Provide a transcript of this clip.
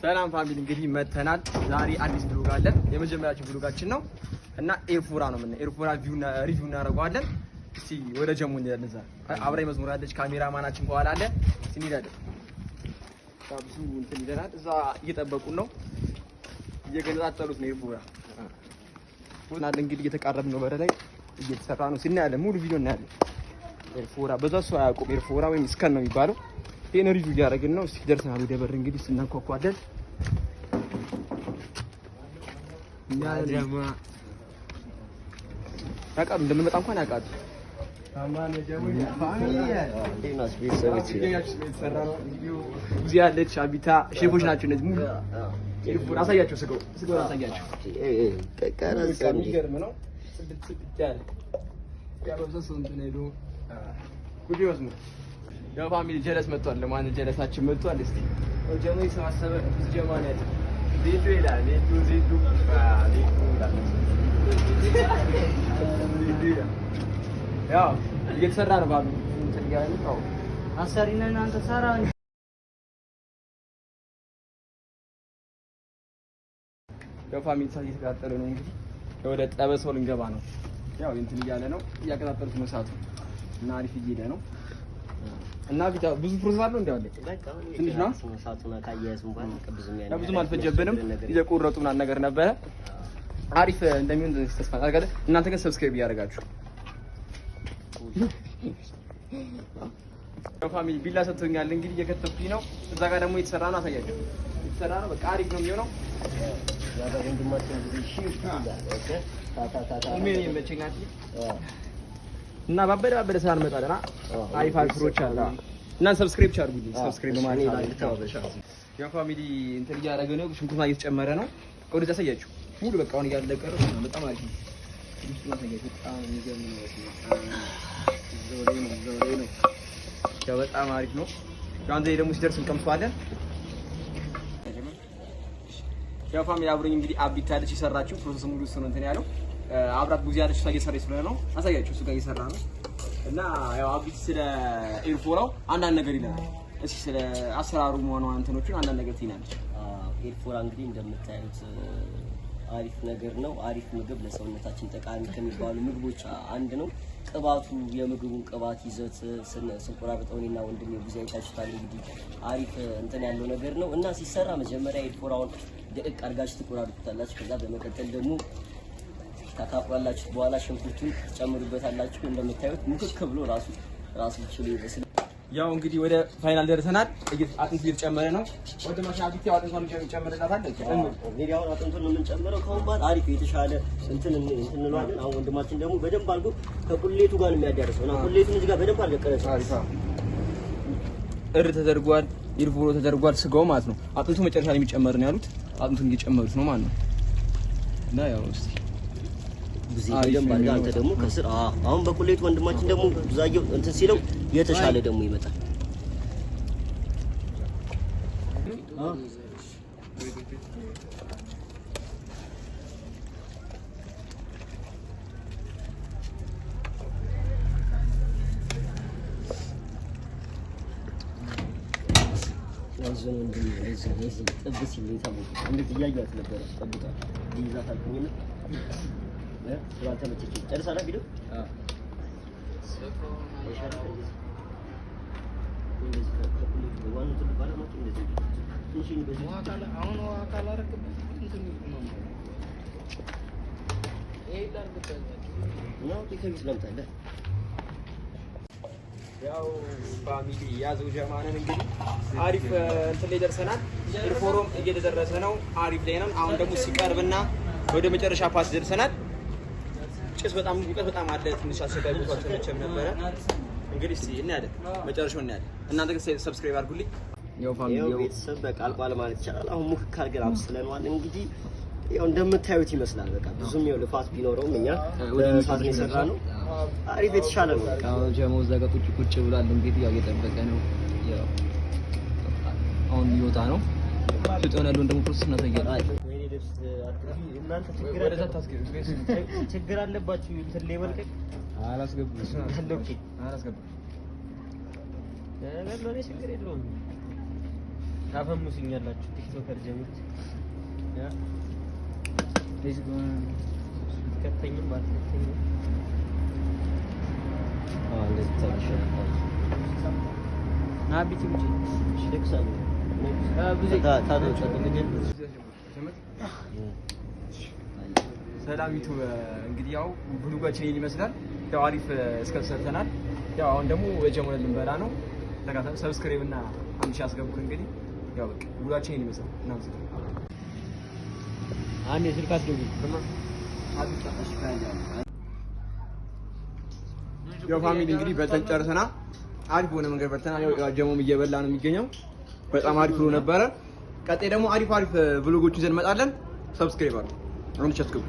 ሰላም family፣ እንግዲህ መተናል። ዛሬ አዲስ vlog አለ። የመጀመሪያችን vlog ኣችን ነው እና ኤርፎራ ነው የምናየው። ኤርፎራ review እናደርገዋለን። እስቲ ወደ ጀሙ እንሄዳለን። እዛ አብራኝ መዝሙር አለች፣ ካሜራማናችን ከኋላ አለ። እስቲ እንሄዳለን። ብዙ እንትን ይለናል። እዛ እየጠበቁን ነው፣ እየገነጣጠሉት ነው። ኤርፎራ እና እንግዲህ እየተቃረብን ነው። በር ላይ እየተሰራ ነው። እናያለን፣ ሙሉ ቪዲዮ እናያለን። ኤርፎራ በዛ ሰው አያውቁም። ኤርፎራ ወይም እስከን ነው የሚባለው። ይሄን review እያደረግን ነው። እስቲ ደርሰናል ወደ በር። እንግዲህ ስናንኳኳለን ያውቃሉ፣ እንደምንመጣ እንኳን ያውቃሉ። ጊዜ ያለች አቢታ ሼፎች ናቸው እነዚህ። ሙሉ ኤርፎራ አሳያቸው፣ ስጋው ስጋውን አሳያቸው። የሚገርም ነው። ጽድት ጽድት ያለ ያው family ጀለስ መጥቷል። ለማን ጀለሳችን መጥቷል። እስቲ ጀሞ የተሰባሰበ ብዙ ጀማ ነው ያለው። ዜዱ ይላል። ዜዱ ዜዱ ዜዱ ይላል። ዜዱ ይላል። ያው እየተሰራ ነው። ባሉ እንትን እያለ ነው። አሰሪ ነን አንተ ሰራ። ያው family እሳት እየተቃጠለ ነው። እንግዲህ ወደ ጠበሰው ልንገባ ነው። ያው እንትን እያለ ነው፣ እያቀጣጠሉት ነው እሳቱ እና አሪፍ እየሄደ ነው። እና ብዙ process አለው እንዴ? አለ ትንሽ ነው። ብዙም አልፈጀብንም። እየቆረጡ ምናምን ነገር ነበረ። አሪፍ እንደሚሆን ተስፋ አደርጋለሁ። እናንተ ግን subscribe እያደረጋችሁ። family ቢላ ሰጥቶኛል። እንግዲህ እየከተፍኩኝ ነው። እዛ ጋር ደግሞ የተሰራ ነው፣ አሳያችሁ። የተሰራ ነው። በቃ አሪፍ ነው የሚሆነው። እና ባበደ ባበደ ስራ እንመጣለን። አሪፍ አሪፍ ስሮች አሉ። እና subscribe አድርጉልኝ። Subscribe በማድረግ ያው family እንትን እያደረገ ነው። ሽንኩርት እየተጨመረ ነው። ወደዛ አሳያችሁ ሙሉ በቃ አሁን እያለቀ ነው። በጣም አሪፍ ነው። በጣም የሚገርም ነው። እዛው ላይ ነው፣ እዛው ላይ ነው። ያው በጣም አሪፍ ነው። ያው አንተ ደግሞ ሲደርስ እንቀምሰዋለን። ያው family አብሮኝ እንግዲህ አቢታ አለች የሰራችው process ሙሉ እሱ ነው እንትን ያለው አብራት ጉዚ ያለች እሷ እየሰራች ስለሆነ ነው። አሳያችሁ፣ እሱ ጋር እየሰራ ነው። እና ያው አቢት ስለ ኤርፎራው አንዳንድ ነገር ይለናል። እስኪ ስለ አሰራሩ መሆኗ እንትኖቹን አንዳንድ ነገር ትይናለች። ኤርፎራ እንግዲህ እንደምታዩት አሪፍ ነገር ነው። አሪፍ ምግብ፣ ለሰውነታችን ጠቃሚ ከሚባሉ ምግቦች አንድ ነው። ቅባቱ የምግቡን ቅባት ይዘት ስንቆራርጠው እኔና ወንድሜ ብዙ አይታችሁታል። እንግዲህ አሪፍ እንትን ያለው ነገር ነው እና ሲሰራ መጀመሪያ ኤርፎራውን ደቅቅ አድርጋችሁ ትቆራርጡታላችሁ። ከዛ በመቀጠል ደግሞ ካካቁላላችሁት በኋላ ሽንኩርቱን ትጨምሩበታላችሁ። እንደምታዩት ሙክክ ብሎ ራሱ ራሱ ችሎ ይበስል። ያው እንግዲህ ወደ final ደርሰናል። አጥንቱ እየተጨመረ ነው። ወደ ማሻቢት ያው አጥንቱን ጨምረናታል። እንግዲህ አሁን አጥንቱን ነው የምንጨምረው። ከአሁን በኋላ አሪፍ የተሻለ እንትን እንትን እንለዋለን። አሁን ወንድማችን ደግሞ በደንብ አድርጎ ከቁሌቱ ጋር ነው የሚያዳርሰው እና ቁሌቱን እዚህ ጋር በደንብ አድርገህ ቀረጸው። እር ተደርጓል፣ ኢርፎሮ ተደርጓል፣ ስጋው ማለት ነው። አጥንቱ መጨረሻ ላይ የሚጨመር ነው ያሉት። አጥንቱን እየጨመሩት ነው ማለት ነው። እና ያው እስቲ ጊዜ በደንብ አድርገህ አንተ ደግሞ ከስር አሁን በቁሌቱ ወንድማችን ደግሞ ዛየው እንትን ሲለው የተሻለ ደግሞ ይመጣል። ጥብስ ሲል እንደዚህ እያየኋት ነበረ። ጠብቃ ሊይዛት አልኩኝና ስላልተመቸችኝ ጨርሳለህ ቪዲዮ ያው family ያዘው ጀማንን እንግዲህ አሪፍ እንትን ላይ ደርሰናል። ኤርፎሮም እየተደረሰ ነው። አሪፍ ላይ ነን። አሁን ደግሞ ሲቀርብና ወደ መጨረሻ pass ደርሰናል። ጭስ በጣም ሙቀት በጣም አለ። ትንሽ አስቸጋሪ ቦታ አልተመቸም ነበረ። እንግዲህ እስቲ እናያለን፣ መጨረሻው እናያለን። እናንተ ግን subscribe አድርጉልኝ። ያው family ቤተሰብ በቃ አልቋል ማለት ይቻላል። አሁን ሙክክ አድርገን አብስለነዋል። እንግዲህ ያው እንደምታዩት ይመስላል። በቃ ብዙም ያው ልፋት ቢኖረውም እኛ በእሳት ነው የሰራነው። አሪፍ የተሻለ ነው። ያው ጀሞ እዛ ጋር ቁጭ ቁጭ ብሏል። እንግዲህ ያው እየጠበቀ ነው። ያው አሁን ሊወጣ ነው። ስልጠና ያለውን ደግሞ process እናሳያለን። ችግር አለባችሁ እንትን ላይ መልቀቅ አላስገቡም። ችግር የለውም። ታፈሙስኛላችሁ TikToker ጀምሩት። Yeah, let's go. ብትከተኝም ባትከተኝም አዎ፣ እንደዚህ ታይሻል። ና ቢቲ ውጪ። ሰላም ዩቱብ፣ እንግዲህ ያው vlog ኣችን ይሄን ይመስላል። ያው አሪፍ እስከ ሰርተናል። ያው አሁን ደግሞ በጀሙን ልንበላ ነው። ተከታተሉ፣ subscribe እና 1,000 አስገቡን። እንግዲህ ያው በቃ vlog ኣችን ይሄን ይመስላል። እናመሰግናለን። አንዴ ስልክ አትደውል። ያው family እንግዲህ በልተን ጨርሰናል። አሪፍ በሆነ መንገድ በልተናል። ያው ጀሞም እየበላ ነው የሚገኘው። በጣም አሪፍ ብሎ ነበረ። ቀጣይ ደግሞ አሪፍ አሪፍ vlog ኦች ይዘን እንመጣለን። Subscribe አድርጉ። 1,000 አስገቡ።